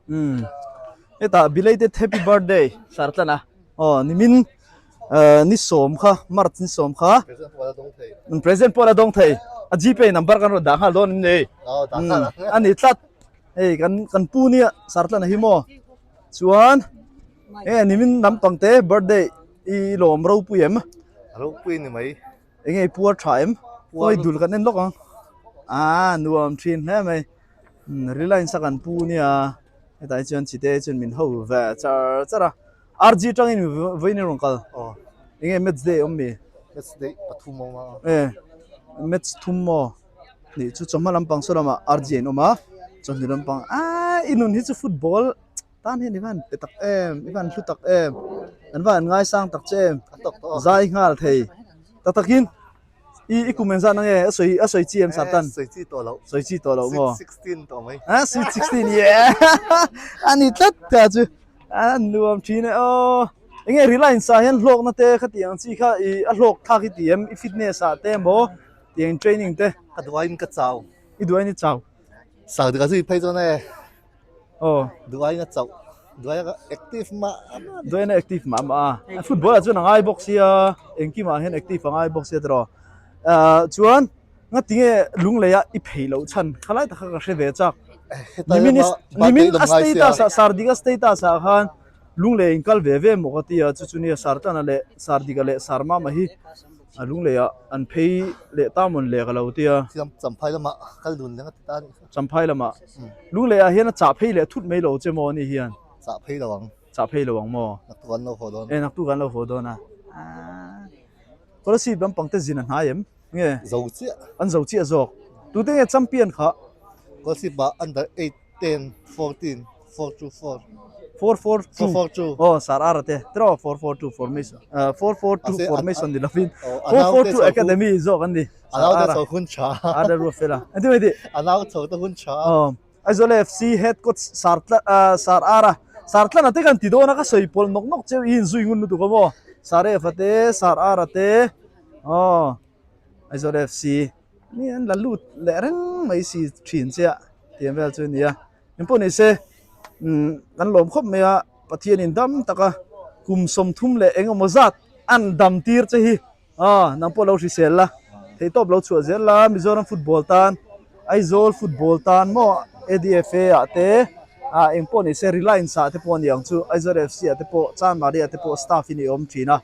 Umm hetah belated happy birthday Sartlan a aw nimin eh ni sawm kha March ni sawm kha present pawh la dawng thei a gpay number kan rawn dah nghal dawn em ni umm a ni tlat hei kan kan pu nia Sartlan a hi maw chuan e nimin nampang te birthday i lawm ropui em ropui ni mai. Enge i puar tha em? Khawi dul kan en lawk ang. Aaa nuam thin hle mai. Umm Reliance a kan pu nia hetah hi chuan chite chuan min ho ve char char a. RG tangin vawiin i rawn kal. Aw. Enge match day awm mi? Match day pathum a awm a. E match thum maw? Nih chu chawhma lampang saw lamah RG a inawm a, chawhnu lampang aaa i nun hi chu football Tan hian i van pe tak em, i van hlu tak em, an van ngaisang tak che em, zai nghal thei tak takin i i kum engzat ange a sawi a sawi chi em Satan? Sawi chi tawh loh. Sawi chi tawh loh maw? Sweet 16 tawh mai. A sweet 16 yeah a ni tlat ta chu a nuam thin e aw. Enge Reliance ah hian hlawkna te khati ang chi kha i a hlawk thlak i ti em i fitness ah te emaw tiang training te. Ka duaiin ka chau. I duaiin i chau. Sak dik a zui phei chuan e. Aw. Duaiin a chauh. Duai a active mah mah a ni. Duaiin a active mah mah a. Football ah chuan a ngai bawk sia, engkimah hian active a ngai bawk sia tiraw. Ah chuan ngatinge lunglei ah i phei loh chhan khalai tak kha ka hre ve chak. Nimin nimin a status ah Sardika status ah khan lunglei in kal ve ve maw ka ti a, chu chu nia Sartana leh Sardika leh Sarmama hi a lunglei ah an phei leh ta mawn le ka lo ti a. Champhai lamah kal dun leng a ti ta a nih kha. Champhai lamah Lunglei ah hian a chah phei leh thut mai lo che maw ani hian? Chah phei lo ang. Chah phei lo ang maw? Naktuk an lo haw dawn. E naktuk an lo haw dawn a. Kolasib lampang te zin a hnai em? Nge? Zo chiah. An zo chiah zawk. Tute nge champion kha? Kolasib ah under 8, 10, 14, 4 2 4. 4 4 2. 4 4 2. Oh sar ara te. Tro 4 4 2 formation. 4 4 2 formation ni lovin. 4 4 2 academy zawk an ni. A nau te chho hun tha. A da ruat fel a. Engtin mai tih? A nau chho te hun tha. Aw. Aizawl FC head coach Sartla Sar Ara. Sartlana te kan ti dawn a ka sawi pawlh nawk nawk cheu i inzui ngun lutuk a maw. Sar F a te, Sar Ara te. Aw. Aizawl FC ni an la lut leh reng mai si thin che a tiang vel chu a ni a. Engpawh ni se umm kan lawm khawp mai a Pathianin dam taka kum 30 leh engemaw zat an dam tir che hi. Aw, nang pawh lo hrisel la, theihtawp lo chhuah zel la, Mizoram football tan, Aizawl football tan maw ADFA ah te, ah eng pawh ni se Reliance ah te pawh a ni ang chu, Aizawl FC ah te pawh, Chanmari ah te pawh staff in i awm thin a,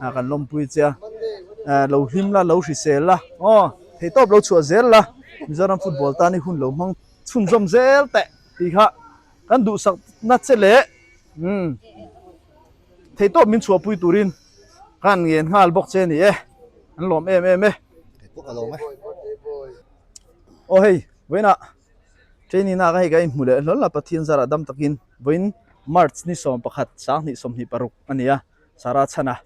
ah kan lawmpui che a, ah lo hlim la, lo hrisel la, aw theihtawp lo chhuah zel la, Mizoram football tan i hun lo hmang chhunzawm zel teh tih kha kan duhsakna che leh umm theihtawp min chhuahpui turin. Khan ngen nghal bawk che a ni e, an lawm em em e. Kei pawh ka lawm e. Aw hei, vawiinah training ah ka hei ka inhmu leh hlawl a, Pathian zarah dam takin vawiin March ni 11 2026 a ni a, Sarah Chhana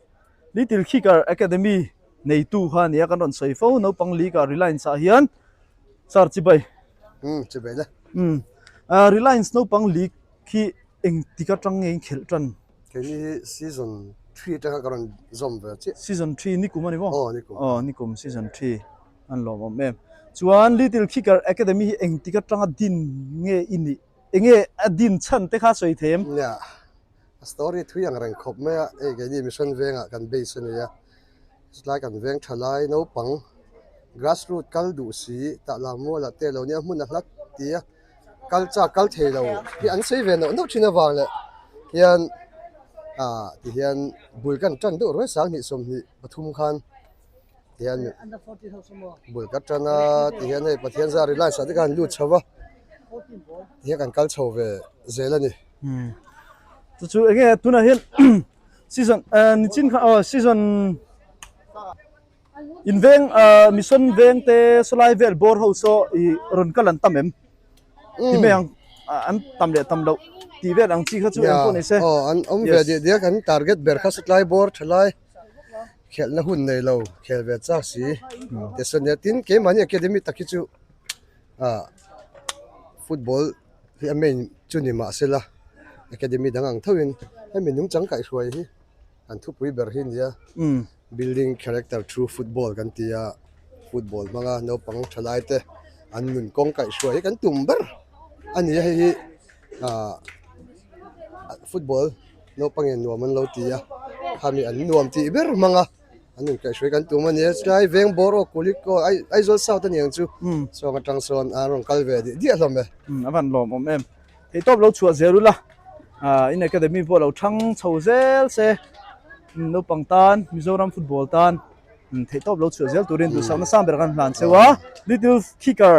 Little Kicker Academy neitu kha a ni a, kan rawn sawi fo naupang league ah Reliance ah hian Sir chibai. Umm chibai le. Umm Reliance naupang league khi engtik atang nge in khelh tan? Keini hi season 3 atanga ka rawn zawm ve chiah. Season 3 nikum a ni maw? Aw nikum. Aw nikum season 3 an lawmawm em. Chuan Little Kicker Academy hi engtik atanga din nge i nih? Enge a din chhan te kha sawi thei em? Nia, a story thui ang reng khawp mai a, hei keini mission vengah kan base a nia. Chutlai kan veng tha lai naupang grassroot kal duh si tah lam mualah te lo nia hmun a hlat ti a. kal chak kal thei lo hi an sawi ve nauh nauh thin avang leh hian ah ti hian bul kan tan deuh ruai 2023 khan ti hian bul ka tan a ti hian hei Pathian zar reliance ah te khan lut chho va ti hian kan kal chho ve zel a ni. Chu chu enge tunah hian season nichin kha aw season In veng ah mission veng te sawlai vel bawr ho saw ih rawn kal an tam em? Ti mai ang an tam leh tam loh tih vel ang chi kha chu eng pawh ni se. Aw an awm ve diah diah kan target ber kha sawtlai bawr tha lai khelhna hun nei lo khel ve chak si te sawn nia tin keimahni academy tak hi chu ah football hi a main chu ni mah sela academy dang ang tho in hemi nungchang kaihhruai hi an thupui ber hi nia. Building character through football kan ti a, football hmanga naupang thalai te an nun kawng kaihhruai hi kan tum ber a ni a, hei hi. Ahh football naupangin nuam an lo ti a khami an nuam tih ber hmang a an inkaihhruai kan tum a ni a chulai veng bawr aw kulik aw Aizawl south a ni ang chu sawn atang sawn an rawn kal ve dih diah hlawm e. A van lawmawm em. Theihtawp lo chhuah zel ula ah in academy pawh lo thang chho zel se naupang tan Mizoram football tan theihtawp lo chhuah zel turin duhsakna sang ber kan hlan cheu a Little Kicker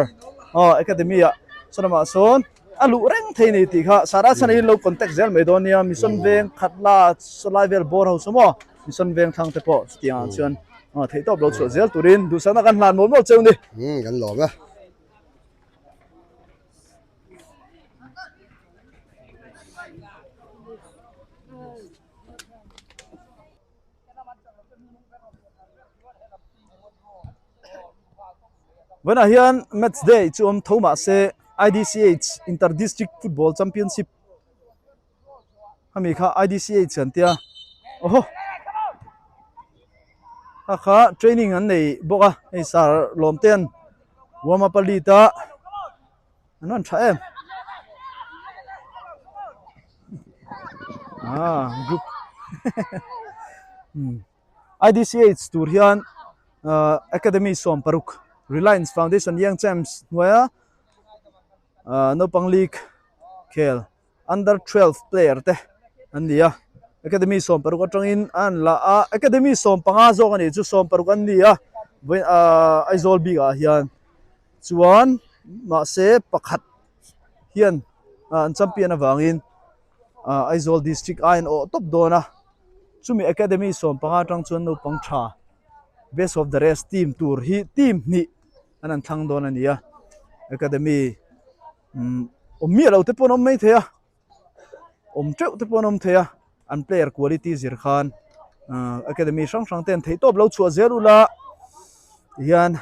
aw academy ah sawnamah sawn a luh reng thei ni tih kha Sarah chhan in lo contact zel mai dawn nia Mission veng khat la sawlai vel bawr ho saw maw Mission veng thlang te pawh chutiang ah chuan theihtawp lo chhuah zel turin duhsakna kan hlan mawl mawl cheu ni. Kan lawm e. Vawiinah hian match day chu awm tho mah se IDCH Inter District Football Championship hemi kha IDCH an tia awhaw kha kha training an nei bawk a hei sir lawm te an warm up a lead a an rawn tha em ah group IDCH tur hian ah academy 16 Reliance Foundation Young Champs hnuaia ah naupang league khel under 12 player te an ni a academy 16 atangin an la a academy 15 zawk a nih chu 16 an ni a ah Aizawl bik ah hian chuan mahse pakhat hian ah an champion avangin ah Aizawl district a in awh tawp dawn a chumi academy 15 atang chuan naupang tha best of the rest team tur hi team hnih an an thlang dawn a ni a academy umm awm miah lo te pawh an awm mai thei a awm teuh te pawh an awm thei a an player quality zir khan ahh academy hrang hrang te an theih tawp lo chhuah zel ula tihian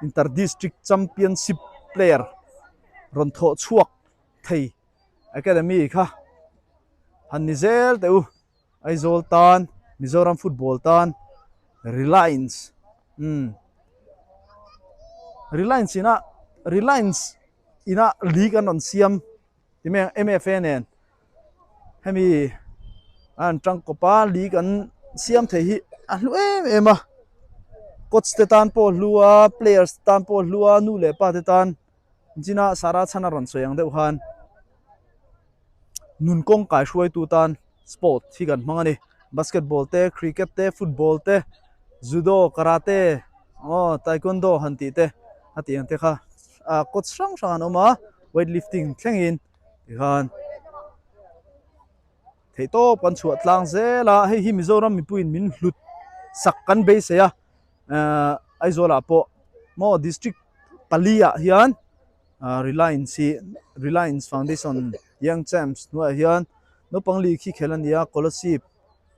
inter district championship player rawn thawh chhuak thei academy kha han ni zel teh u. Aizawl tan Mizoram football tan Reliance umm Reliance ina Reliance ina league an rawn siam ti mai ang M_F_A nen hemi a an tangkawp a league an siam thei hi a hlu em em a coach te tan pawh a hlu a players te tan pawh a hlu a nu leh pa te tan china Sarah chhan a rawn sawi ang deuh khan. Nun kawng kai hruaitu tan sport hi kan hmang a ni basketball te cricket te football te judo karate aw taekwondo han tih te a tih ang te kha ah coach hrang hrang an awm a weight lifting thlengin tikhan theihtawp kan chhuah tlang zel a hei hi Mizoram mipuiin min hlut sak kan beisei a ahh Aizawl ah pawh maw district pali ah hian. Ah Reliance hi Reliance Foundation Young Champs hnuaiah hian naupang league hi khelh a ni a Kolasib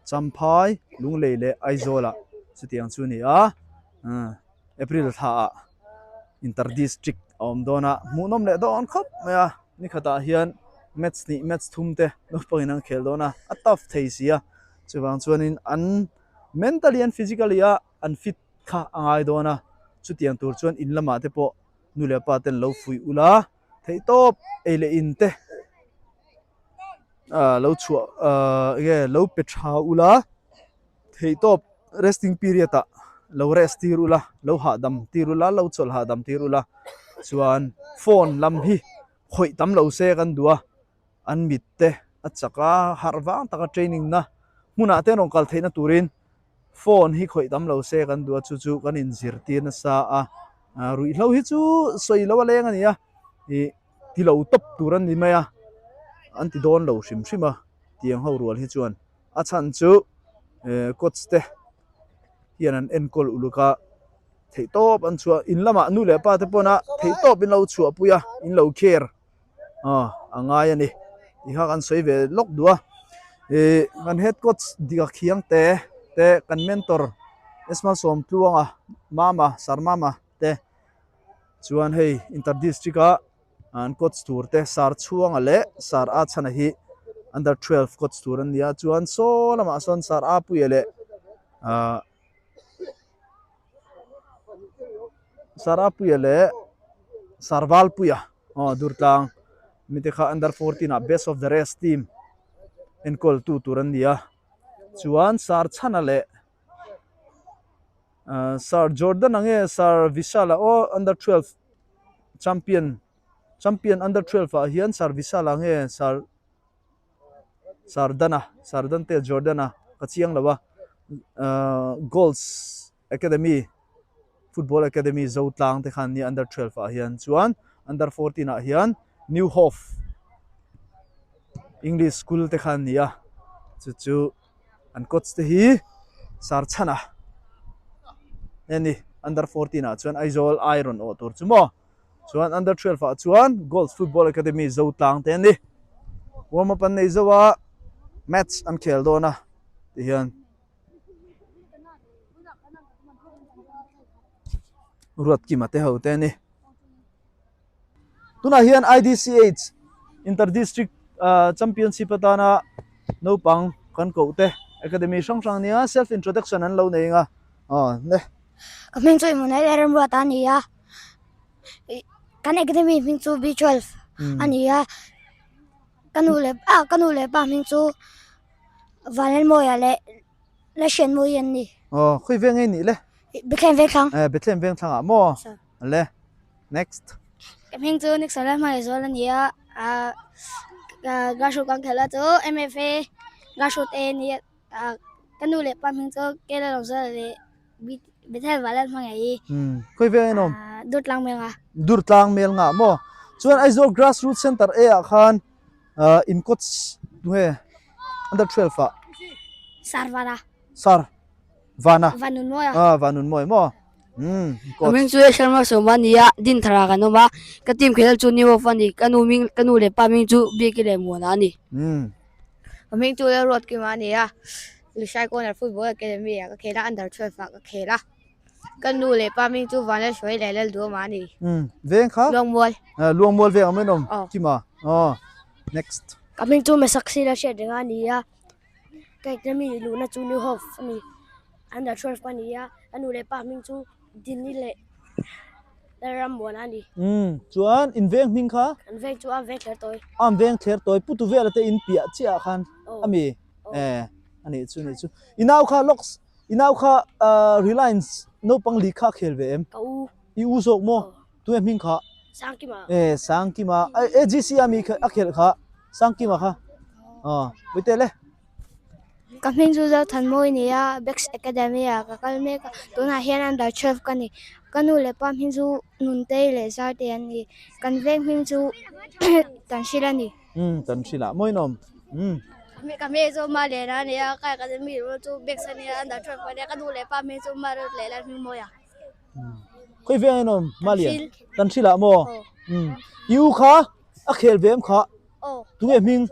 Champhai Lunglei leh Aizawl ah chutiang chu a ni a ah April thla ah Inter District a awm dawn a hmuhnawm leh dawn khawp mai a ni khatah hian match hnih match thum te naupang in an khel dawn a a tough thei si a chuvang chuanin an mentally and physically a an fit kha a ngai dawn a chutiang tur chuan in lamah te pawh. Nu leh pa ten lo fuih ula theihtawp ei leh in te ah lo chhuah ah enge lo pe tha ula theihtawp resting period ah lo rest tir ula lo hahdam tir ula lo chawlh hahdam tir ula chuan phone lam hi khawih tam lo se kan duh a an mit te a chak a harh vang taka training na hmunah te an rawn kal theihna turin. Phone hi khawih tam lo se kan duh a chu chu kan inzirtir nasa a ah ruihhlo hi chu sawi lo a leng a ni a ih ti lo tawp tur an ni mai a an ti dawn lo hrim hrim a tiang ho rual hi chuan a chhan chu eh coach te hian an enkawl uluk a theihtawp an chhuah in lamah nu leh pa te pawn a theihtawp in lo chhuahpui a in lo care. Aw a ngai a ni tih kha kan sawi ve lawk duh a ih kan head coach Dika Khiangte te kan mentor Esma Sawmtluanga Mama Sir Mama te chuan hei inter district a an coach tur te Sir Chhuanga leh Sir A Chhana hi under 12 coach tur an ni a chuan saw lamah sawn Sir Apuia leh ah Sir Apuia leh Sir Valpuia. Aw Durtlang. Mite kha under 14 ah best of the rest team enkawl tu tur an ni a. Chuan Sir Chhana leh Sir Jordan-a nge Sir Vishal-a aw under 12 champion champion under 12 ah hian Sir Vishal-a nge Sir Sir Dana Sir Dante Jordan-a ka chiang lo a Goals Academy Football Academy Zotlang te khan nia under 12 ah hian chuan under 14 ah hian New Hope English School te khan nia chu chu an coach te hi Sir Chhana a ni under 14 ah chuan Aizawl ai rawn awh tur chu maw chuan under 12 ah chuan Goals Football Academy Zotlang te a ni warm up an nei zo a match an khel dawn a tihian. Ruatkima te ho te a ni. Tunah hian IDCH Inter District Championship atana naupang kan koh te Academy hrang hrang nia self introduction an lo nei ang a aw ne. Ka hming chu Immanuel Remruata a ni a, kan Academy hming chu B12 a ni a, ka nu leh ah ka nu leh pa hming chu Vanlalmawia leh Lalhriatmawii an ni. Aw khawi veng nge nih le? Bethlehem Vengthlang. Eh Bethlehem Vengthlang ah maw? Le next. Ka hming chu Nixon Lalhmaizuala a ni a, ah grassroot kan khelh a chu MFA grassroot A a ni a, ah ka nu leh pa hming chu K Lalawmzuala leh Bethel Vanlalhmangaih. Umm khawi veng en awm? Durtlang Melnga. Durtlang Melnga maw? Chuan Aizawl Grassroot Center A ah khan in coach tunge under 12 ah? Sir Vana. Sir Vana. Vanunmawia. Ah Vanunmawia maw? Umm Ka hming chu Sharma Sawma a ni a, Dinthara kan awm a, ka team khelh chu New Hope a ni, ka nu hming ka nu leh pa hming chu Biaki leh Muana a ni. Umm. Ka hming chu Lalruatkima a ni a, Lushai Corner Football Academy ah ka khel a, under 12 ah ka khel a, ka nu leh pa hming chu Vanlalhruai leh Lalduama a ni. Umm veng kha? Luangmual. Luangmual veng ang mai an awm Kima aw next. Ka hming chu Mesaksila Hriatrenga a ni a, Ka academy luhna chu New Hope a ni. Under 12 ka ni a, ka nu leh pa hming chu Dini leh Lalrammuana a ni. Umm, chuan in veng hming kha? Kan veng chu Am veng thler tawi. Am veng thler tawi, Pu Tuvela te in piah chiah ah khan a mi? Eh, a nih chu, nih chu. I nau kha Locks, i nau kha Reliance naupang li kha a khel ve em? Ka u. I u zawk maw? Tunge hming kha? Sangkima. Eh, Sangkima. AGC a mi a khelh kha. Sangkima kha. Aw, Puite le. Ka hming chu Zothanmawi a ni a, Bex Academy ah ka kal mek a, tunah hian under 12 ka ni. Ka nu leh pa hming chu Nuntei leh Zartei an ni. Kan veng hming chu Tanhril a ni. Umm, Tanhril ah mawi nawm. Umm. Ka hming chu Maliana a ni a, ka academy chu Bex a ni a, under 12 ka ni a, ka nu leh pa hming chu Marut leh Lalhmingmawia. Khawi veng en awm Malian kan hrilh ah maw i u kha a khel ve em kha tunge hming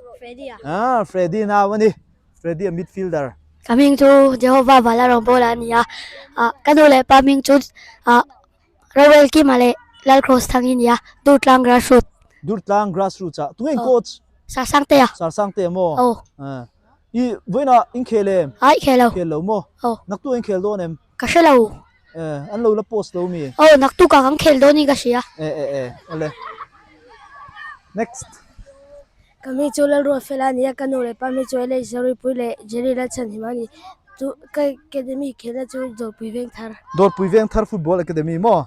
ah Freddy nau a ni Freddy a midfielder. Ka hming chu Jehovah Vala Rawngbawla a ni a, ka nu leh pa hming chu Rowell Kima leh Lalcross Thangi a ni a, Durtlang Grassroot. Durtlang Grassroots ah tunge in coach? Sarsangtea. Sarsangtea maw? I vawiinah in khel em? Ai khel lo. Khel lo maw? Naktu in khel dawn em? Ka hre lo. Eh, an lo la post lo mi? Aw, naktuk ah kan khel dawn in ka hria. Eh eh eh, awle. Next. Ka hming chu Lalruatfela a ni a, ka nu leh pa hming chu LH Zoruipui leh Jerry Lalchhanhima a ni. Chu ka academy khelna chu Dawrpui Vengthar. Dawrpui Vengthar Football Academy maw?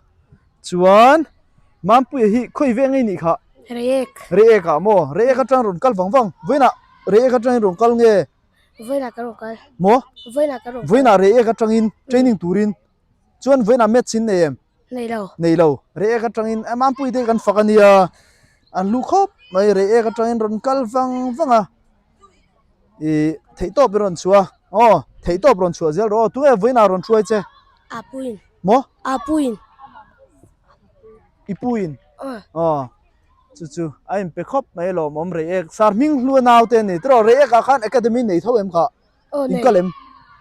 Chuan Mampuia hi khawi veng ei nih kha? Reiek. Reiek ah maw? Reiek atang rawn kal vang vang. Vawiinah Reiek atangin rawn kal nge? Vawiinah ka rawn kal. Maw? Vawiinah ka rawn kal. Vawiinah Reiek atangin training turin. Chuan vawiinah match in nei em? Nei lo. Nei lo. Reiek atangin Mampuia te kan fak a nia. An hlu khawp mai. Reiek atangin rawn kal vang vang a. I theihtawp i rawn chhuah a. Aw, theihtawp rawn chhuah zel rawh aw. Tunge vawiinah rawn hruai che? Apuiin. Maw? Apuiin. I puiin? Aw. Chu chu a inpe khawp mai alawm awm Reiek. Sar hming hlu a naute a ni. Tiraw Reiek ah khan academy nei tho em kha? Aw nei. In kal em?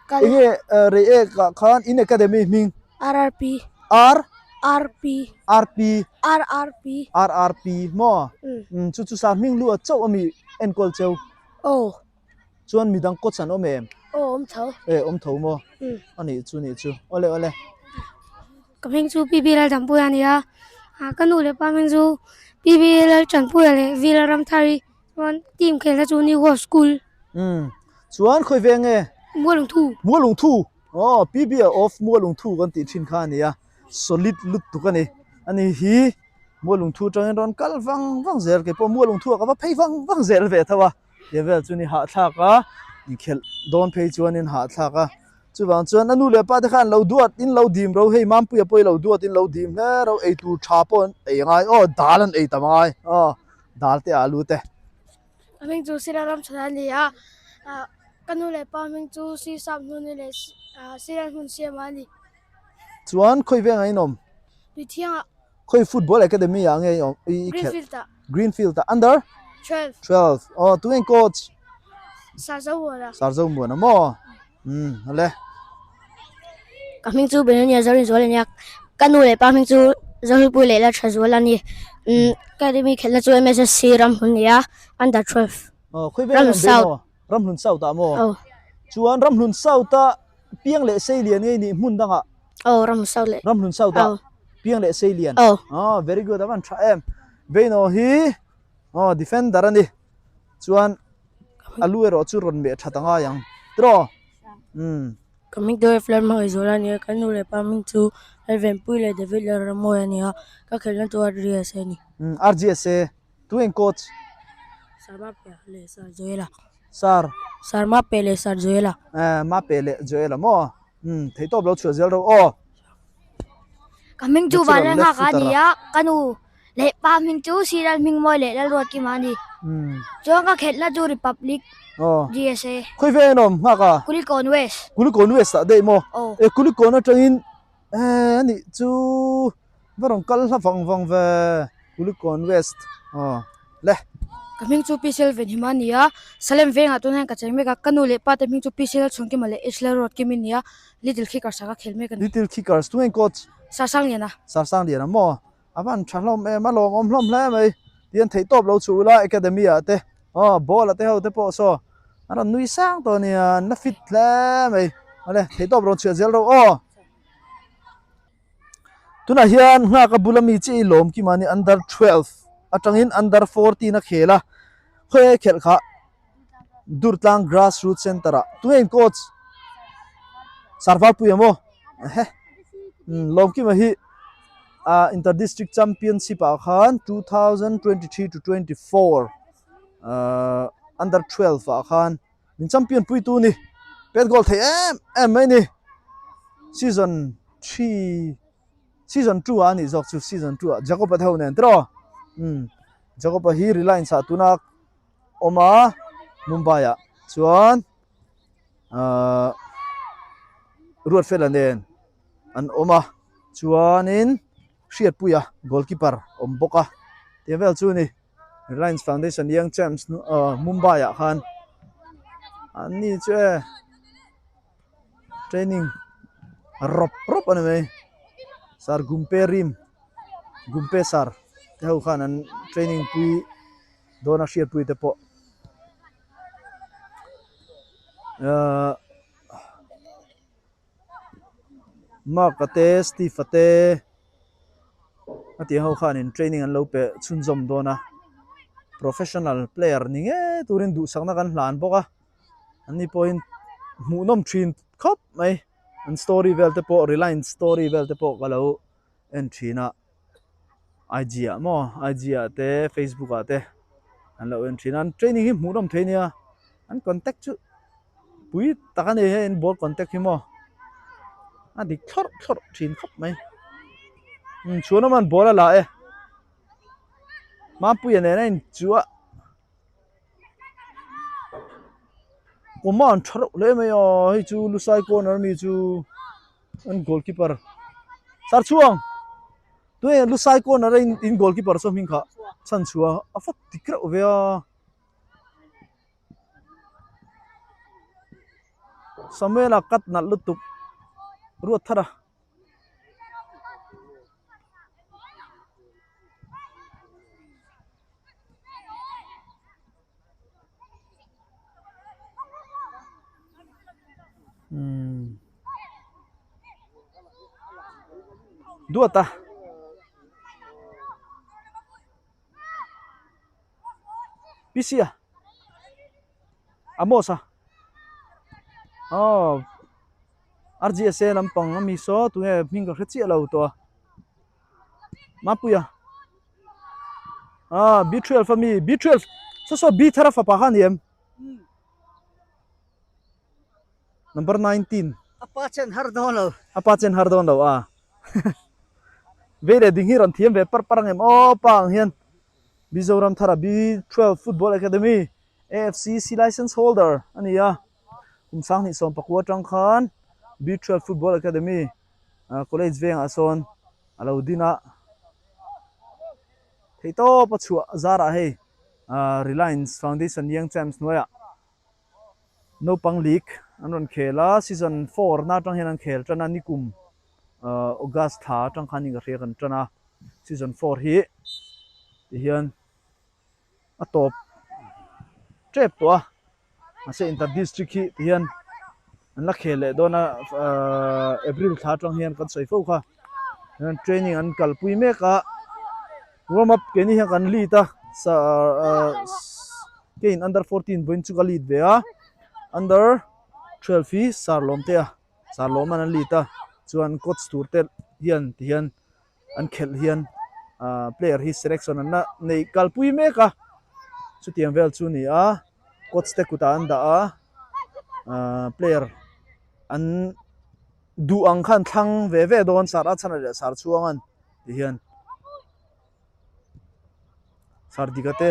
Kal. Enge Reiek ah khan in academy hming? RRP. R? RP. RP. RRP. RRP maw? Umm chu chu sar hming hlu a chauh ami enkawl cheu? Aw. Chuan midang coach an awm em? Aw awm tho. E awm tho maw? Umm. A nih chu nih chu. Awle awle. Ka hming chu PB Laldampui a ni a, ka nu leh pa hming chu PB Laltanpuia leh Villa Ramthari chuan team khelna chu New Hope School. Umm chuan khawi ve nge? Mualungthu. Mualungthu aw PB of Mualungthu kan tih thin kha a ni a, solid lutuk a ni. Ani hi Mualungthu atangin rawn kal vang vang zel keipawh Mualungthu ah ka va phei vang vang zel ve tho a, tiang vel chu ni hahthlak a, inkhelh dawn phei chuanin hahthlak a. Chuvang chuan a nu leh pa te khan lo duat in lo dim ro hei Mampuia pawh i lo duat in lo dim hle ro ei tur tha pawh an ei angai aw dal an ei tam angai aw dal te alu te. Ka hming chu Sira Ramchhana a ni a, ka nu leh pa hming chu Sri Sam Hnuni leh Sri Hmun Siama a ni. Chuan khawi vengah in awm? Tuithiangah. Khawi football academy ah nge i awm i khelh? Greenfield ah. Greenfield ah under? 12. 12 aw tunge in coach? Sarzomuana. Sarzomuana maw? Umm awle. Ka hming chu Benoni Azarin Zual a nia, ka nu leh pa hming chu Zohlupui leh Lalthazual a ni. Umm ka academy khelhna chu MSSC Ramhlun a ni a, under 12. Aw khawi vengah Ramhlun South. Ramhlun South ah maw? Aw. Chuan Ramhlun South a Piang leh Seilian ngei nih hmun dangah. Aw Ramhlun South leh. Ramhlun South ah. Piang leh Seilian. Aw. Aw very good a van tha em. Beino hi aw defender a ni. Chuan a lu erawh chu rawn meh that a ngai ang. Tiraw? Umm. Ka hming chu Efler Hmangaihzuala a ni a, ka nu leh pa hming chu Lalvenpui leh David Lalrammawi a ni a, ka khelhna chu RGSA a ni. Umm RGSA Tu eng coach? Sir Mape leh Sir Joela. Sir. Sir Mape leh Sir Joela. Eh, Mape leh Joela maw? Hmm, thei tawp lo chhuah zel ro aw. Ka hming chu Vanlal Nghak a ni a, ka nu leh pa hming chu Siral Hmingmawi leh Lalruatkima a ni. Chuan ka khelhna chu Republic GSA. Khawi ve en awm Nghak a? Kulikawn West. Kulikawn West ah daih maw? Aw. E Kulikawn atangin Eh a nih chu va rawn kal hla vang vang ve Kulikawn West aw le. Ka hming chu Pi Selven hima a ni a, Salem vengah tun hian ka cheng mek a, ka nu leh pa te hming chu Pi Selchhuankima leh H Lalruatkimi a ni a, Little Kickers ah ka khel mek a ni. Little Kickers tunge coach? Sarsangliana. Sarsangliana maw? A van tha hlawm em, a lawmawm hlawm hle mai. Tihian theihtawp lo chhuh ula academy ah te aw ball ah te ho te pawh saw a rawn nui sang tawh a nia, an la fit hle mai. Awle theihtawp rawn chhuah zel rawh aw. Tunah hian nghak a bula mi chi i lawm ki mahni under 12 atangin under 14 a khel a, khawi khelh kha Durtlang Grass Root Center ah tunge in coach Sarvalpuia maw ehe Lawmkima hi ah inter district championship ah khan 2023 to 24 ah under 12 ah khan min champion pui tu a ni pet goal thei em em mai a ni season 3 season 2 ah a nih zawk chu season 2 ah Jacob-a te ho nen tiraw umm Jacob-a hi Reliance ah tuna awm a Mumbai ah chuan ahh Ruatfela nen an awm a chuanin Hriatpuia goalkeeper awm bawk a tih vel chu a ni Reliance Foundation Young Champs ahh Mumbai ah khan an ni chu e training rawp rawp a ni mai sir Gumpe rim Gumpe sir te ho khan an training pui. Dawn a hriatpui te pawh ahh Mark a te Steve a te a tih ho khanin training an lo pe chhunzawm dawn a professional player ni ngei turin duhsakna kan hlan bawk a an ni pawhin hmuhnawm thin khawp mai an story vel te pawh reliance story vel te pawh ka lo en thin a. IG ah maw IG ah te Facebook ah te an lo en thin a an training hi hmuh nawm thei ania an contact chu pui tak a ni hei an ball contact hi maw a dik thlawrh thlawrh thin khawp mai umm chhuan awm an ball a la e Mapuia nen a inchuah command tha reuh hle mai a hei chu Lusai corner ami chu. An goalkeeper Sar chhuang tunge Lusai corner a in goalkeeper saw hming kha chhan chhuah a fawt dik reuh ve a Samuel-a cut nalh lutuk ruat thar a. Umm duat a. PC a Amos a aw RGSA lampang ami saw tunge hming ka hre chiah lo tawh a Mapuia ah B12 ami B12 saw saw B thara fapa kha a ni em Number 19. A pa chen har dawn lo. A pa chen har dawn lo a. Vei leh ding hi rawn thiam ve par par ang em aw pa ang hian Mizoram thara B12 Football Academy AFC C license holder a ni a. Kum sanghnih sawm pakua atang khan B12 Football Academy college vengah sawn a lo din a. Theihtawp a chhuah zarah hei Reliance Foundation Young Champs hnuaiah Naupang league an rawn khel a, season 4 na atang hian an khel tan a, nikum August thla atang khan in ka hria kan tan a, season 4 hi tihian a tawp tep tawh a, mahse inter district hi tihian an la khel leh dawn a, April thla atang hian kan sawi fo kha, training an kalpui mek a. Warm up keini hian kan lead a keiin under 14 vawiin chu ka lead ve a under 12 hi sar lawm te a sar lawm an an lead a chuan coach tur te hian ti hian an khelh hian ah player hi selection an la nei kalpui mek a chutiang vel chu a ni a coach te kutah an dah a ah player an duh ang khan thlang ve ve dawn sar a chhan leh sar chhuang an. Ti hian Sardika te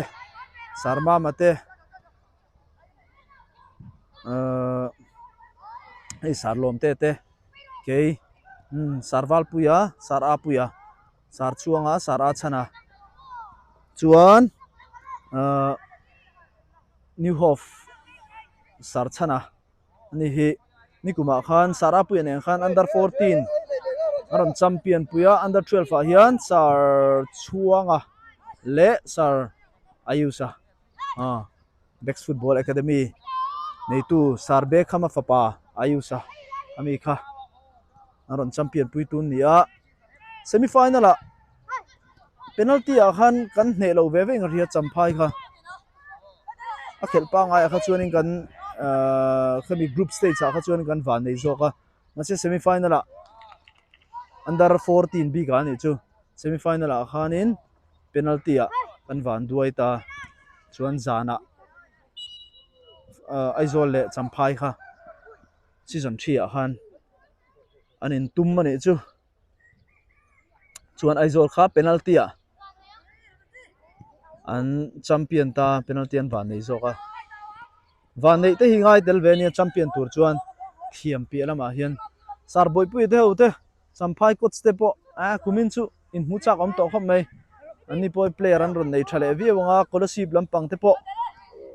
Sarmama te ahh hei Sarlawm te te kei umm Sarvalpuia Sarapuia Sarchhuanga Sarachhana chuan ahh New Hope Sarchhana. Ani hi nikumah khan Sarapuia nen khan under 14 a rawn champion pui a, under 12 ah hian Sir Chhuanga leh Sir Ayush-a ah Bex Football Academy neitu Sir Bekhama fapa Ayush-a ami kha a rawn champion pui tun ni a. Semi final ah penalty ah khan kan hneh loh ve ve in ka hria champhai kha a khelh pangai ah kha chuanin kan ahh khami group stage ah kha chuan kan van nei zawk a mahse semi final ah under 14 bik ah a nih chu semi final ah khanin penalty ah kan van duai ta chuan zanah ahh Aizawl leh champhai kha season 3 ah khan an intum a nih chu chuan Aizawl kha penalty ah an champion ta penalty an van nei zawk a van neih te hi ngai tel ve ania champion tur chuan thiam piah lamah hian sar bawihpui te ho te champhai coach te pawh ah kumin chu inhmu chak awm tawh khawp mai an ni pawh player an rawn nei tha leh viau ang a scholarship lampang te pawh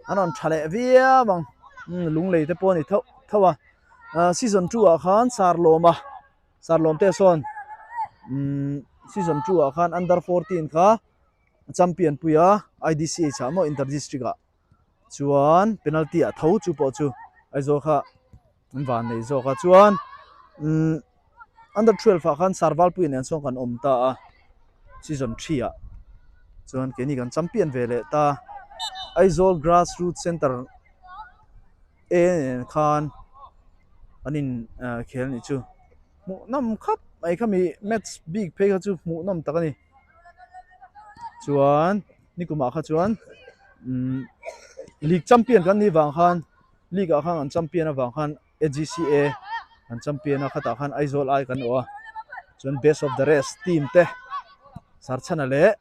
an rawn tha leh viau ang lunglei te pawh a ni thauh thauh a. Ah season 2 ah khan Sarlawma Sarlawm te sawn umm season 2 ah khan under 14 kha champion pui a IDCH ah maw inter district ah chuan penalty ah tho chu pawh chu Aizawl kha an van nei zawk a chuan umm under 12 ah khan Sarvalpui nen sawn kan awm ta a season 3 ah chuan keini kan champion ve leh ta Aizawl grass root center e nen khan an in ah khel nih chu hmuh nawm khawp mai khami match bik phei kha chu hmuh nawm tak a ni chuan nikumah kha chuan umm league champion kan nih vang khan league ah khan an champion avang khan A_G_C_A an champion a khatah khan Aizawl ai kan awh a chuan best of the rest team te Sarchhana leh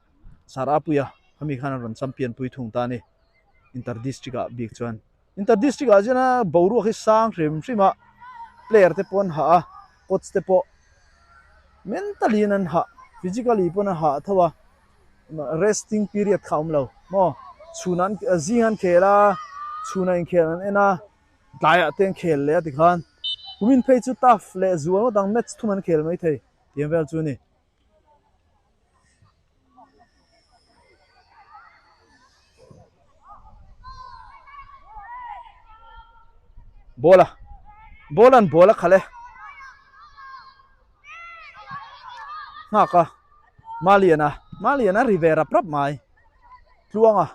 Sarapuia khami khan an rawn champion pui thung ta a ni. Inter district ah bik chuan inter district ah chuan a boruak hi sang hrim hrim a player te pawh an hah a coach te pawh mentally in an hah physically pawn a hah tho a resting period kha a awm lo maw chhun an zing an khel a chhun ah inkhel an en a tlaiah te an khel leh a tikhan kumin phei chu tough leh zual ngawt ang match thum an khel maithei tih ang vel chu a ni. Ball a ball an ball a khalh e nghak a Maliana Maliana ri ve rap rap mai tluang a.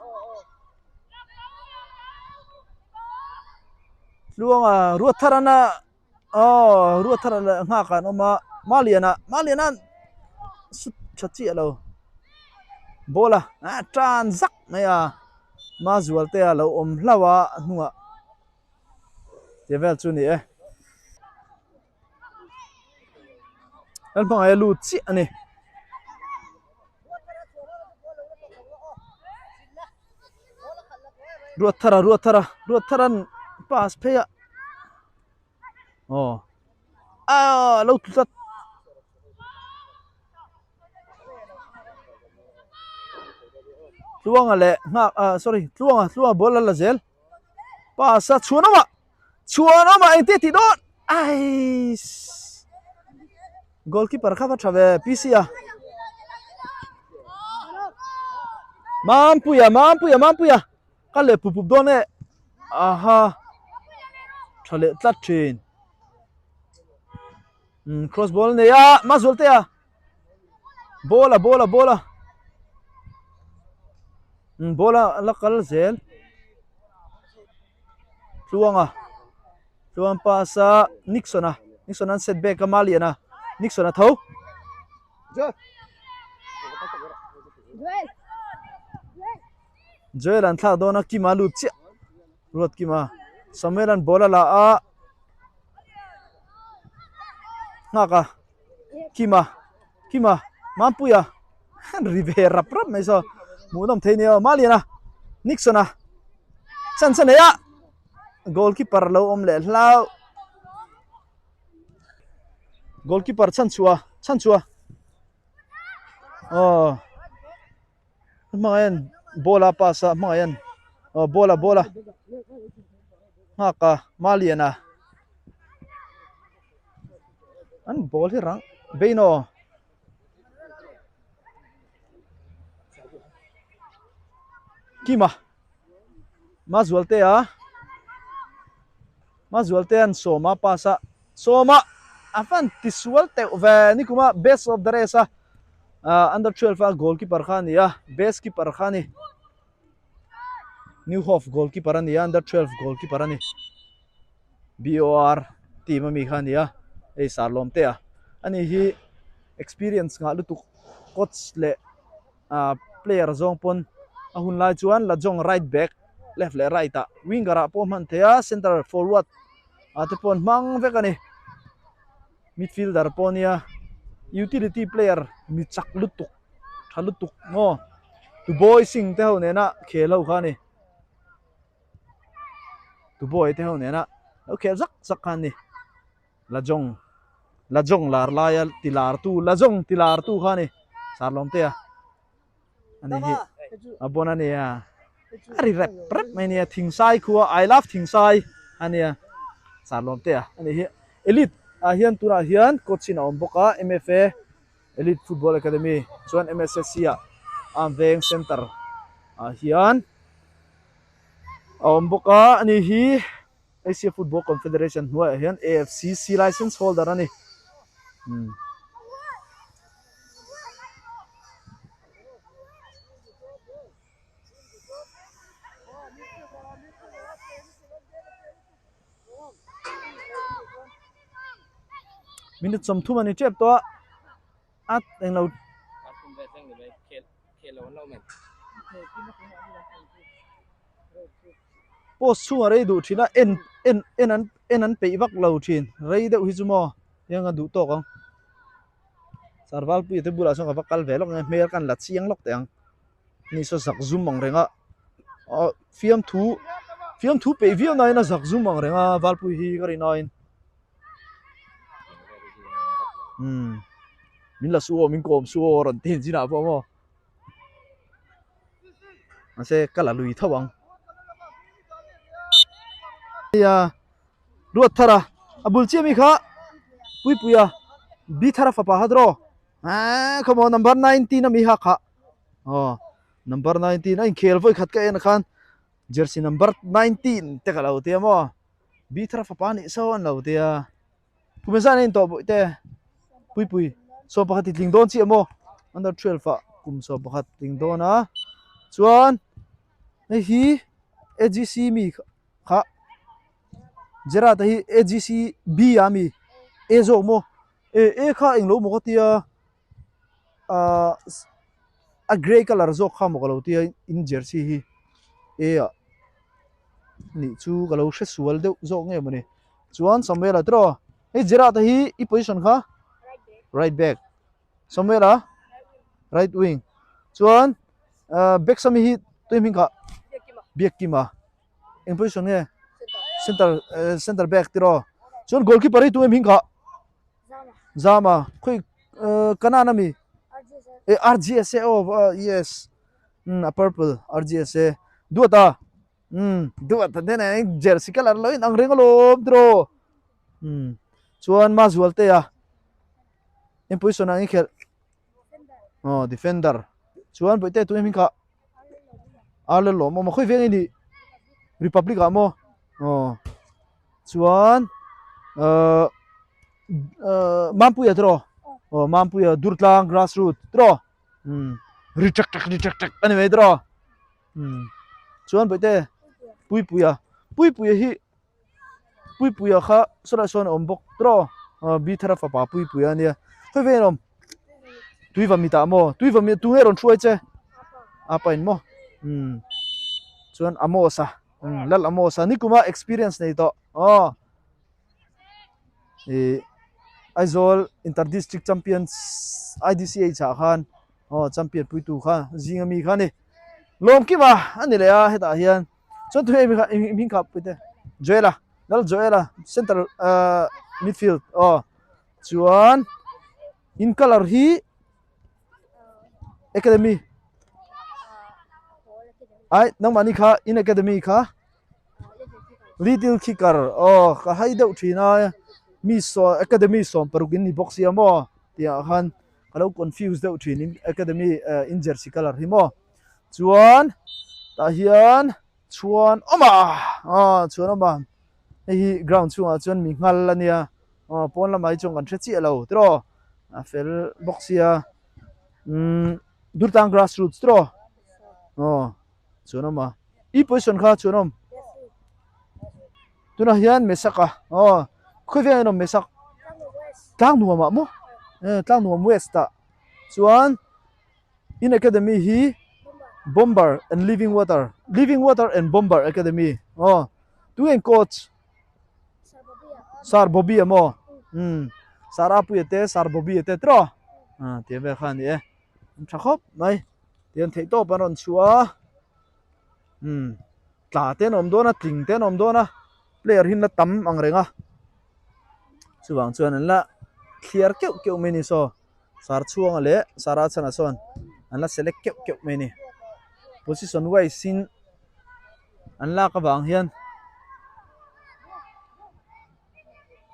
Tluanga Ruatharana aw Ruathara leh nghakah an awm a Maliana Maliana'n sut tha chiah lo ball a ah tan zak mai a Mazualte a lo awm hlauh a a hnungah tih vel chu a ni e. Kan hmangaih a lut chiah a ni. Ruatthara Ruatthara Ruatthara'n pass phei a aw aaa lo tlu tlat. Tluanga leh nghak ah sorry Tluanga Tluanga ball a la zel pass a chhuanawm ah. Chhuanawma engtia tih dawn aiss goalkeeper kha va tha ve PC a Mampuia Mampuia Mampuia ka leh pup pup dawn e aha tha leh tlat thin um cross ball nei a Mazualte a ball a ball a ball a um ball a la kal zel. Tluanga Tluang pass a Nixon a Nixon an set back a Malian a Nixon a tho Joel an thlak dawn a Kima lut chiah Ruat Kima Samuel an ball a la a nghak a Kima Kima Mampuia ri ve rap rap mai saw hmuhnawm thei nia aw Maliana Nixon a chance a nei a goalkeeper lo awm leh hlau goalkeeper chhan chhuah chhan chhuah aw hmangah hian ball a pass a hmangah hian aw ball a ball a nghak a Maliana an ball hi rang Beino Kima Mazualtea Mazualtea an sawma pass a sawma a fan tisual teuh ve nikuma best of the race a under 12 a goalkeeper kha a ni a best keeper kha a ni New Hope goalkeeper a ni a under 12 goalkeeper a ni. BOR team ami kha a ni a hei Sarlawm te a ani hi experience nghah lutuk coach leh ah player zawng pawn a hun lai chuan Lajong right back left leh right ah winger ah pawh hman thei a center forward ah te pawh an hmang vek a ni midfielder pawh a nia utility player mi chak lutuk tha lutuk maw Dubois Singh te ho nena khel ho kha a ni. Tubawi te ho nena lo khel zak zak kha an ni Lajong Lajong lar laia ti lar tu Lajong ti lar tu kha a ni Sarlawm te a ani hi a bon a nia a ri rep rep mai nia Thingsai khua I love Thingsai a nia Sarlawm te a ani hi Elite ah hian tunah hian coach in a awm bawk a M_F_A Elite Football Academy chuan M_S_S_C ah Arm Veng Center ah hian. A awm bawk a, ani hi Asia Football Confederation hnuaiah hian AFC C license holder a ni. Umm. Minute 30 a ni tep tawh a. A englo Post chhungah rei duh thin a en en en an en an peih vak lo thin rei deuh hi chu maw heng a duh tawk ang Sarvalpuia te bulah chuan ka va kal ve lawk ang e hmel khan la chiang lawk teh ang ni saw zak zum ang reng a ah fiamthu fiamthu peih viau na in a zak zum ang reng a Valpui hi ka rin aiin. Umm min la su aw min kawm su aw a rawn ti chinah pawh maw mahse ka la lui tho ang nia ruat thar a a bul chiah mi kha puipuia bi thar a fapa kha tiraw eee khawmaw number 19 ami kha kha aw number 19 a inkhel vawi khat ka en khan jersey number 19 te ka lo tia maw. Bi thar fapa nih saw an lo tia. Kum zan a intawh bawih te. Puipui 11 i tling dawn chiah maw? Under 12 ah kum 11 tling dawn a. Chuan hei hi AGC mi kha. Gerard-a hi AGC B ah ami? A zawk maw? E A kha englo maw ka tia ahh a grey colour zawk kha maw ka lo tia in jersey hi A ah nih chu ka lo hre sual deuh zawk nge mawni chuan Samuel-a tiraw hei Gerard-a hi i position kha right back Samuel-a right wing chuan ahh back sami hi tui hming kha Biakkima. Eng position nge? Center eh, center back tiraw. Chuan goalkeeper hi tu em hing kha? Zama. Khoi eh, kanan ami? Eh, RGSA oh uh, yes. Mm, a purple RGSA. Duata. Mm, duata te ne jersey color lo in ang reng alom tiraw. Mm. Chuan ma zual te a. Eng position ang i khelh? Oh, defender. Chuan bawihte tu em hing kha? Arle lawm awm a khawi veng ini Republic ah maw aw chuan ahh ahh Mampuia tiraw aw Mampuia Durtlang grass root tiraw umm ri ṭek ṭek ri ṭek ṭek a ni mai tiraw umm chuan bawihte Puipuia Puipuia hi Puipuia kha sawlai sawn a awm bawk tiraw aw Bithara fapa Puipuia a nia khawi veng in awm Tuiva mitah maw Tuiva mit tunge rawn hruai che a pain maw umm chuan Amos a umm Lal Amos a nikuma experience nei tawh aw ih Aizawl inter district champions I_D_C_H ah khan aw champion puitu kha zinga mi kha a ni Lawmkima a ni leh a hetah hian. Chuan tu hei hming kha pui te Joela lal Joela center ah midfield aw chuan in colour hi academy ai nangmahni kha in academy kha little kicker aw ka hai deuh thin a mi saw academy 16 in ni bawk sia maw tih ah khan ka lo confuse deuh thin in academy in jersey colour hi maw. Chuan tah hian chhuan awm a aw chhuan awm a hei hi ground chhungah chuan mi nghal a nia aw pawn lamah hi chuan kan hre chiah lo tiraw a fel bawk sia umm Durtlang grass roots tiraw aw chhuan awm a i position kha chhuan awm tunah hian Mesak a aw khawi vengah hian awm Mesak Tlangnuam ah maw Tlangnuam west ah chuan. In academy hi Bomber and Living Water, Living Water and Bomber Academy aw tu nge coach Sir Bobby a maw umm Sir Apuia te Sir Bobby a te tiraw ah tih vel kha a ni e an tha khawp mai tihian theih tawp an rawn chhuah a umm tla te an awm dawn a tling te an awm dawn a player hi an la tam ang reng a chuvang chuan an la thliar keuh keuh mai a ni saw. Sar chhuanga leh Sara chhanah sawn an la select keuh keuh mai a ni. Position wise in an lak avang hian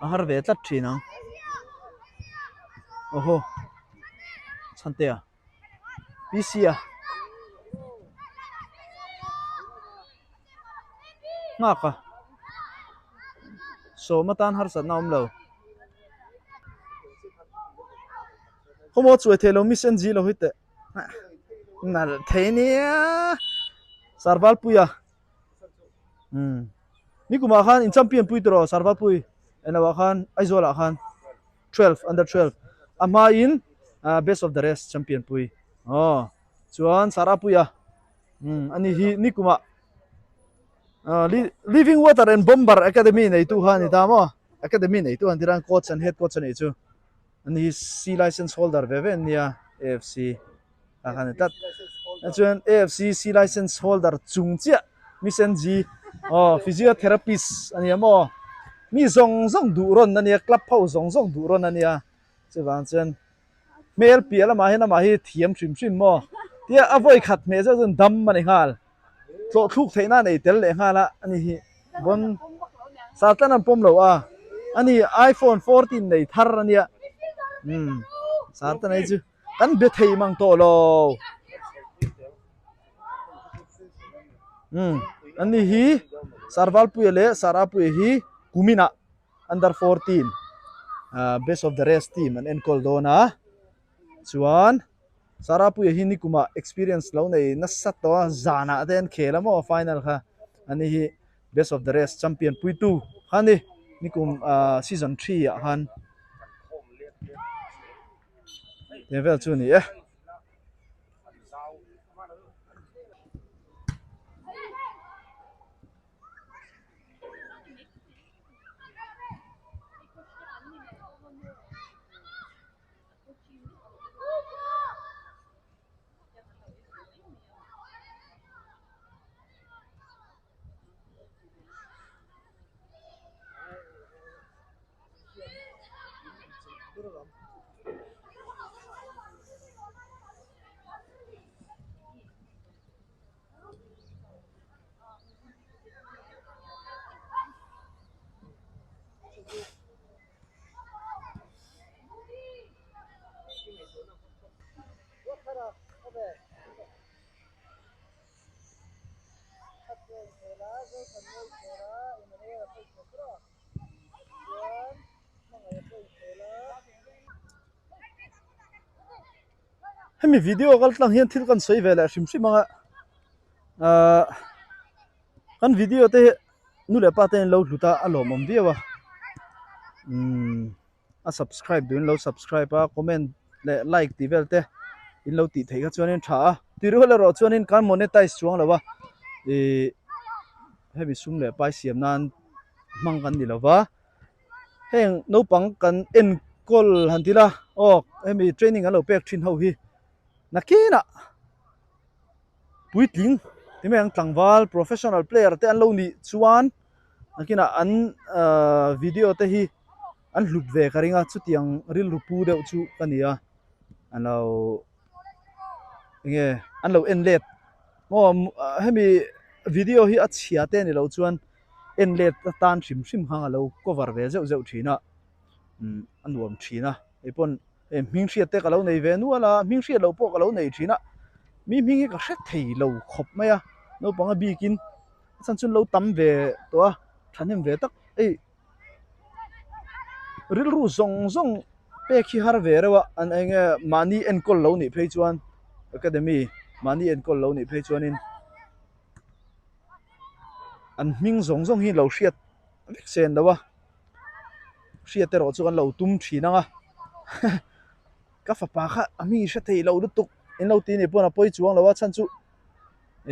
a har ve tlat thin ang. Awhaw Chhantea P_C a nghak a sawm atan harsatna a awm lo. Khawmaw chuai thei lo miss NG lo hi teh nalh thei nia Sarvalpuia umm nikumah khan in champion pui tawh rawh Sarvalpui eng lohah khan Aizawl ah khan 12 under 12 a hmain best of the rest champion pui aw chuan Sarapuia umm ani hi nikumah. Living Water and Bomber Academy neitu kha a ni ta maw? Academy neitu an tir a, coach an head coach a nih chu. Ani hi C license holder ve ve an nia, AFC ah khan a ni tlat. Chuan AFC C license holder chung chiah Miss NG aw physiotherapist a nia maw? Mi zawng zawng duh rawn a nia, club ho zawng zawng duh rawn a nia. Chuvang chuan hmel piah lamah hian amah hi thiam hrim hrim maw? Tia a vawi khat hmeh zeuh chuan dam a ni nghal. Tlawh thluk theihna a nei tel leh nghal a, ani hi bon Satan an pawm lo a, ani iPhone 14 nei thar a nia, umm Satan ei chu kan be thei mang tawh lo, umm ani hi Sarvalpuia leh Sarapuia hi kuminah under 14 ah best of the rest team an enkawl dawn a, chuan. Sarapuia hi nikumah experience lo nei nasa tawh a, zanah te an khel a maw final kha ani hi. Best of the rest champion puitu kha a ni. Nikum season 3 ah khan tiang vel chu a ni e. Hemi video kal tlang hian thil kan sawi ve leh hrim hrim ang a ahh kan video te hi nu leh pa te an lo hlut a a lawmawm viau a umm a subscribe duhin lo subscribe a comment leh like tih vel te in lo tih theih kha chuanin tha a ti rual erawh chuanin kan monetize chuang lo a ihh hemi sum leh pai siam nan hmang kan ni lo va heng naupang kan enkawl han ti la aw hemi training an lo pek thin ho hi nakinah puitling ti mai ang tlangval professional player te an lo nih chuan nakinah an ahh video te hi an hlut ve ka ring a chutiang rilru pu deuh chu ka ni a an lo enge an lo en let maw hemi video hi a chhia te ni loh chuan en let atan hrim hrim hang a lo cover ve zeuh zeuh thin a umm a nuam thin a hei pawn hei hming hriat te ka lo nei ve nual a hming hriat loh pawh ka lo nei thin a mi hming hi ka hre thei lo khawp mai a naupang a bikin a chhan chu an lo tam ve tawh a thahnem ve tak hei rilru zawng zawng pek hi har ve reuh a an eng nge mahni enkawl lo nih phei chuan academy mahni enkawl lo nih phei chuanin an hming zawng zawng hi lo hriat vek sen lo a hriat erawh chu an lo tum thin ang a ka fapa kha a hming i hre thei lo lutuk in lo ti anih pawn a pawi chuang lo a chhan chu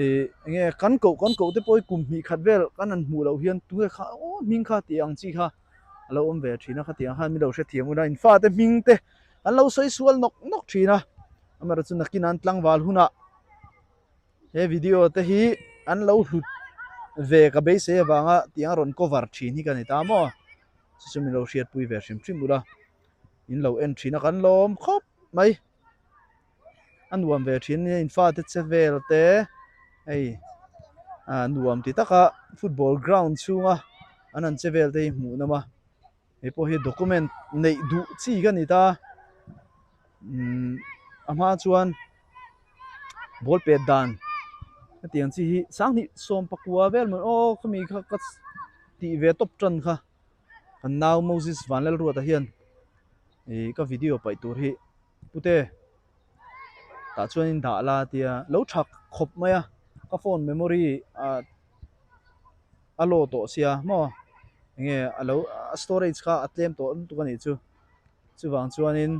ih eng nge kan koh kan koh te pawh hi kum hnih khat vel kan han hmuh loh hian tunge kha aw hming kha tih ang chi kha a lo awm ve thin a khatiang khan min lo hrethiam ula in fate hming te an lo sawi sual nawk nawk thin a amaherawhchu nakin an tlangval hunah he video te hi an lo hlut ve ka beisei avanga tiang a rawn cover thin hi ka ni ta maw chu chu min lo hriatpui ve hrim hrim ula in lo en thin a kan lawm khawp mai. A nuam ve thin nia in fate che vel te hei ah nuam ti taka football ground chhunga an han che vel te hi hmuh nawm a hei pawh hi document neih duh chi ka ni ta umm a hma chuan ball pet dan hetiang chi hi sanghnih sawmpakua vel maw aw khami kha ka tih ve tawp tan kha kan nau Moses Vanlalruata hian ih ka video paih tur hi. Pute tah chuanin dah la tia lo tha khawp mai a ka phone memory ah a low tawh sia maw enge a lo a storage kha a tlem tawh lutuk a nih chu chuvang chuanin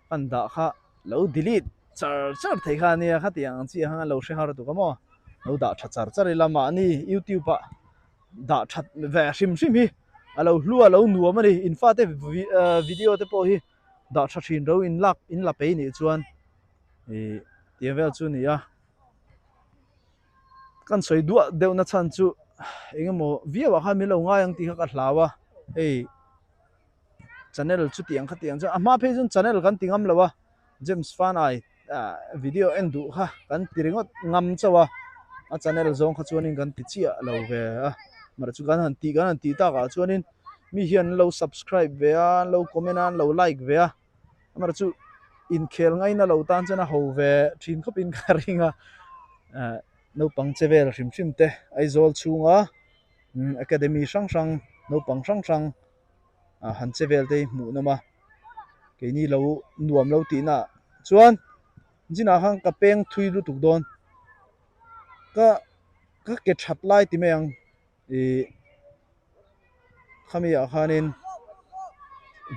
kan dah kha lo delete char char thei kha ania khatiang ang chiah khan lo hre har tuk a maw lo dah tha char char ila mahni youtube ah dah that ve hrim hrim hi a lo hlu a lo nuam a ni in fate video te pawh hi. Dah tha thin ro in lak in la pei nih chuan ih tiang vel chu a ni a kan sawi duah deuh na chhan chu eng emaw viau ah khan min lo ngai ang tih kha ka hlau a hei channel chutiang khatiang chuan a hma phei chuan channel kan ti ngam lo a James Fanai ah video en duh kha kan ti ringawt ngam chauh a a channel zawng kha chuanin kan ti chiah lo ve a mahse chu kan han tih kan han tih takah chuanin mi hian an lo subscribe ve a an lo comment a an lo like ve a amaherawhchu chu inkhel ngaina lo tan chuan a ho ve thin khawpin ka ring a ah naupang che vel hrim hrim te Aizawl chhunga academy hrang hrang naupang hrang hrang ah han che vel te hi hmuh nawm a keini lo nuam lo tihna ah chuan zinah khan ka peng thui lutuk dawn ka ka ke that lai ti mai ang. Ih khami ah khanin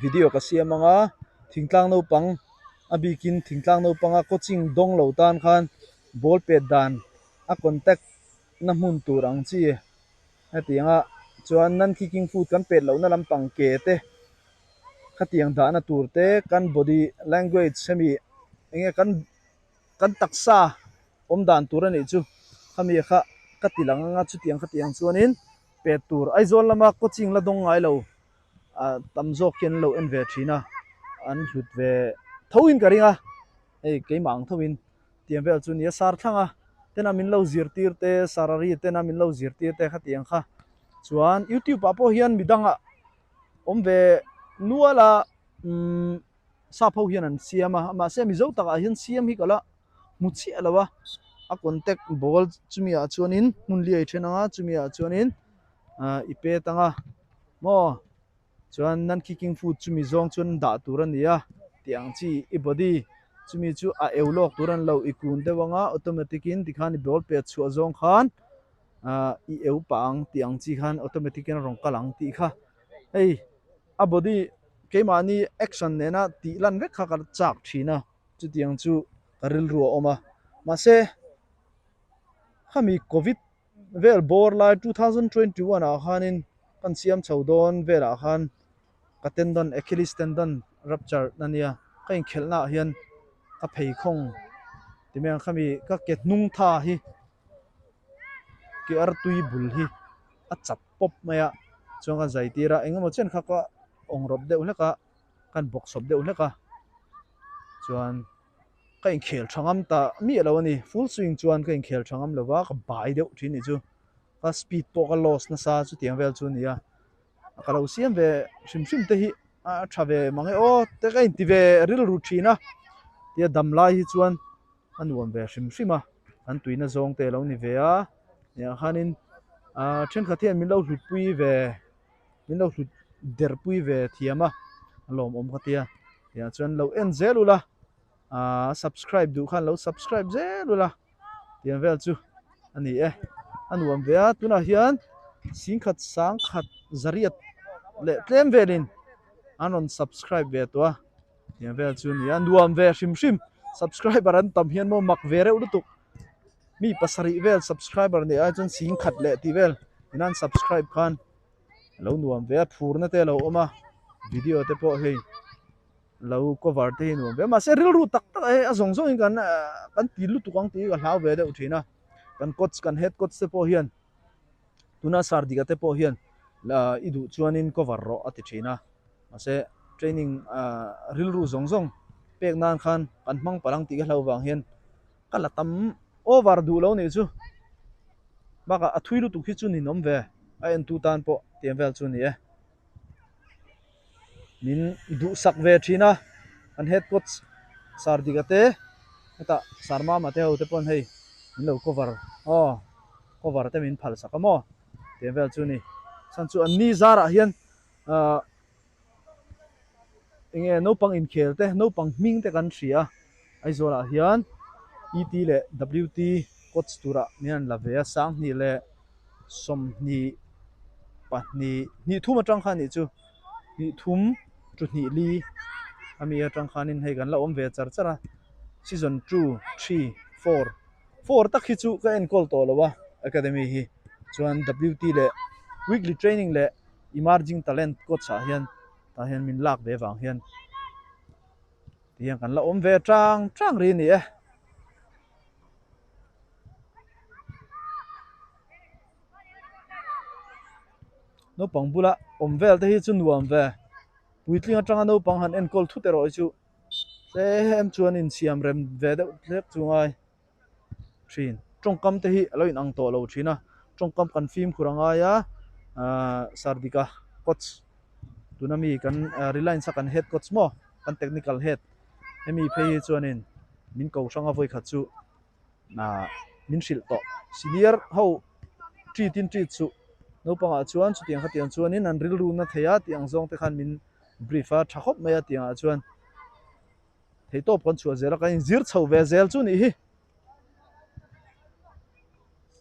video ka siam ang a thingtlang naupang a bikin thingtlang naupanga coaching dawng lo tan khan ball pet dan a contact na hmun tur ang chi hetiang a chuan non kicking foot kan pet lohna lampang ke te khatiang dahna tur te kan body language hemi enge kan kan taksa awm dan tur a nih chu khami kha ka ti lang anga chutiang khatiang chuanin pet tur Aizawl lama coaching la dawng ngai lo ah tam zawk hian an lo en ve thin a an hlut ve tho in ka ring a hei keimah ang tho in tiang vel chu nia sar thlang a tena min lo zirtir te sarari tena min lo zirtir te khatiang kha chuan youtube ah pawh hian midangah awm ve nual a umm sap ho hian an siam a mahse mizo takah hian siam hi ka la hmu chiah lo a a contact ball chumi ah chuanin hmun liai then anga chumi ah chuanin ah i pet anga maw chuan non kicking foot chumi zawng chuan dah tur a ni a tih ang chi i body chumi chu a eu lawk tur a ni lo i kun deuh anga automatic in tikhan i ball pet chhuah zawng khan ah i eu pah ang tih ang chi khan automatic in a rawn kal ang tih kha hei a body keimahni action nena tih lan vek kha ka chak thin a chutiang chu ka rilru a awm a mahse khami covid vel bawr lai 2021 ah khanin kan siam chho dawn velah khan ka tendon Achilles tendon rupture a nia ka inkhelh naah hian ka pheikhawng ti mai ang khami ka ke hnung tha hi ke artui bul hi a chap pawp mai a chuan ka zai tir a engemaw chen kha ka awng rawp deuh hlek a kan bawk sawp deuh hlek a chuan ka inkhel tha ngam ta miah lo a ni full swing chuan ka inkhel tha ngam lo va ka bai deuh thin nih chu ka speed pawh ka loss nasa chutiang vel chu a ni a ka lo siam ve hrim hrim te hi a tha ve mang e aw te ka inti ve rilru thin a tia dam lai hi chuan a nuam ve hrim hrim a an tuina zawng te a lo ni ve a niah khanin ah thenkhat hian min lo hlutpui ve min lo hlut derpui ve thiam a a lawmawm ka tia tiah chuan lo en zel ula ah subscribe duh khan lo subscribe zel ula tiang vel chu a ni e a nuam ve a tunah hian singkhat sangkhat zariat leh tlem velin an rawn subscribe ve tawh a tiang vel chu a ni a nuam ve hrim hrim subscriber an tam hian maw mak ve reuh lutuk mi pasarih vel subscriber nih ai chuan singkhat leh tih vel in an subscribe khan a lo nuam ve a phurna te a lo awm a video te pawh hei lo cover te hi nuam ve a mahse rilru tak tak a hei a zawng zawng in kan kan ti lutuk ang tih hi ka hlau ve deuh thin a kan coach kan head coach te pawh hian tuna sir dika te pawh hian i duh chuanin cover rawh a ti thin a mahse training ah rilru zawng zawng pek nan khan kan hmang palh ang tih ka hlau vang hian ka la tam over duh lo nih chu bakah a thui lutuk hi chu ninawm ve a entu tan pawh tiang vel chu a ni e. Min duhsak ve thin a an head coach sir Dika te hetah sir Mama te ho te pawn hei min lo cover aw cover te min phal sak a maw tiang vel chu a ni chhan chu an ni zarah hian ahh enge naupang inkhel te naupang hming te kan hria a Aizawl ah hian ET leh WT coach turah min han la ve a 20 leh 22 hnih thum atang khan nih chu hnih thum chu hnih li ami atang khanin hei kan la awm ve char char a season 2 3 4 4 tak hi chu ka enkawl tawh lo a academy hi chuan WT leh weekly training leh emerging talent coach ah hian tah hian min lak ve vang hian ti hian kan la awm ve tang tang ri a ni e. Naupang bula awm vel te hi chu nuam ve puitling atanga naupang han enkawl thut erawh hi chu tlem chuan insiam rem ve deuh hlek chu ngai. thin tawngkam te hi a lo inang tawh lo thin a tawngkam kan fimkhur a ngai a ahh sardika coach tuna mi kan reliance a kan head coach maw kan technical head hemi phei hi chuanin min ko hrang a vawikhat chu ahh min hrilh tawh senior ho treat in treat suh naupangah chuan chutiang khatiang chuanin an rilru na thei a tih ang zawng te khan min brief a tha khawp mai a tiangah chuan. Theihtawp kan chhuah zel a, kan inzir chho ve zel chu nih hi.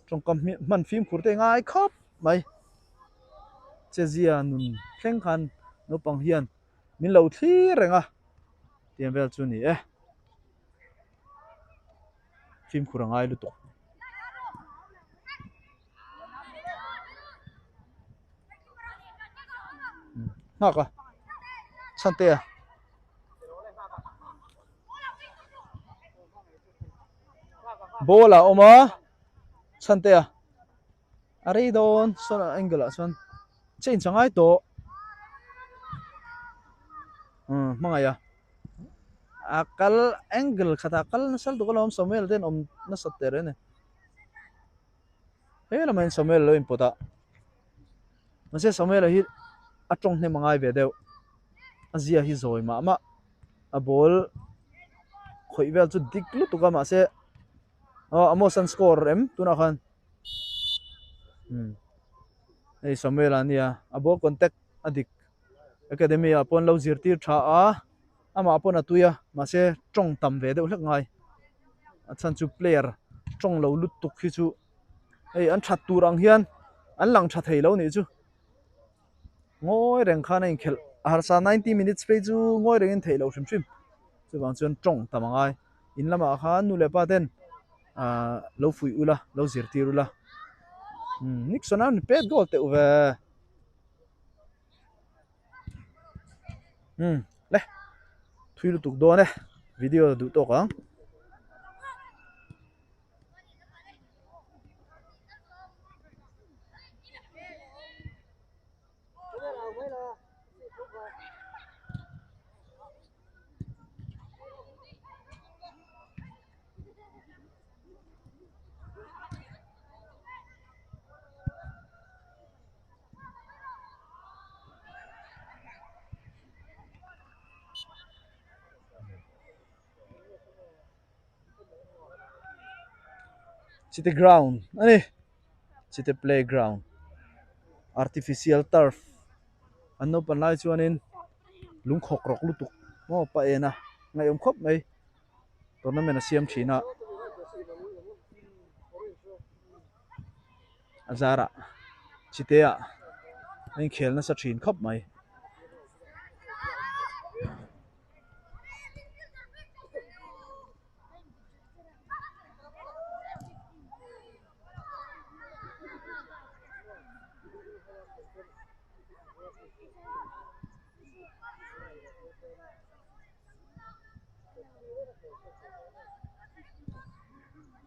Tawngkam hman fimkhur te ngai khawp mai. Chezia nun thleng khan naupang hian min lo thlir reng a tiang vel chu a ni e. Fimkhur a ngai lutuk. Nghak a chhan te a. Ball a awm a chhan te a. A rei dawn sawn angle ah chuan change a ngai tawh umm hmangaih a a kal angle khatah kal nasa lutuk alawm Samuel te an awm nasat teh reng a ni he lamah hian Samuel a lo inpawt a mahse Samuel a hi a tawng hnem a ngai ve deuh a zia hi zawi mah mah a ball khawih vel chu dik lutuk a mahse aw Amos an score em tunah khan. Hei Samuel a nia a ball contact a dik academy ah pawh an lo zirtir tha a amah pawn a tui a mahse tawng tam ve deuh hlek ngai a chhan chu player tawng lo lutuk hi chu hei an that tur ang hian an lang tha thei lo nih chu ngawi reng khan a inkhelh a harsa ninety minutes phei chu ngawi rengin theih loh hrim hrim chuvang chuan tawng tam a ngai. In lamah khan nu leh pa ten ahh lo fuih ula lo zirtir ula umm Nixon a ni pet goal teuh ve umm le thui lutuk dawn e video duh tawk ang. Chite ground a ni chite playground artificial turf an naupan lai chuanin lungkhawk rawk lutuk maw pa en a ngaihawm khawp mai tournament a siam thin a a zarah chite ah a inkhel nasa thin khawp mai.